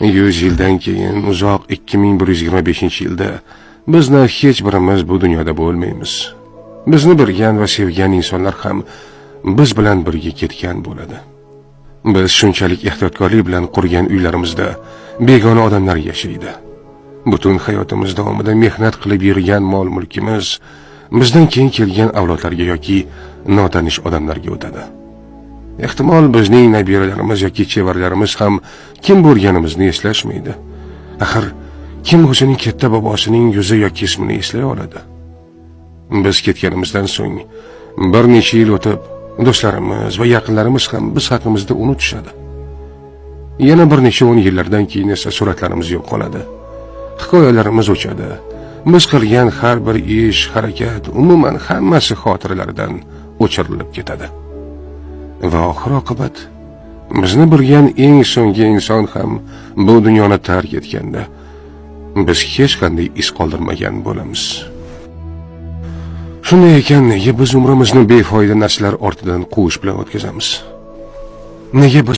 100 yildan keyin uzoq 2125-yilda bizni hech birimiz bu dunyoda bo'lmaymiz. Bizni bilgan va sevgan insonlar ham biz bilan birga ketgan bo'ladi. Biz shunchalik ehtiyotkorlik bilan qurgan uylarimizda begona odamlar yashaydi. Butun hayotimiz davomida mehnat qilib yig'gan mol-mulkimiz bizdan keyin kelgan avlodlarga yoki notanish odamlarga o'tadi. Ehtimol bizning nabiralarimiz yoki chevaralarimiz ham kim bo'lganimizni eslashmaydi. Axir kim o'zining katta bobosining yuzi yoki ismini eslay oladi? Biz ketganimizdan so'ng bir necha yil o'tib, do'stlarimiz va yaqinlarimiz ham biz haqimizda unutishadi. Yana bir necha o'n yillardan keyin esa suratlarimiz yo'qoladi. Hikoyalarimiz o'chadi. Biz qilgan har bir ish, harakat, umuman hammasi xotiralardan o'chirilib ketadi. Va oxir oqibat bizni bilgan eng so'nggi inson ham bu dunyoni tark etganda biz hech qanday iz qoldirmagan bo'lamiz. Shunday ekan, nega biz umrimizni befoyda narsalar ortidan quvish bilan o'tkazamiz? Nega bir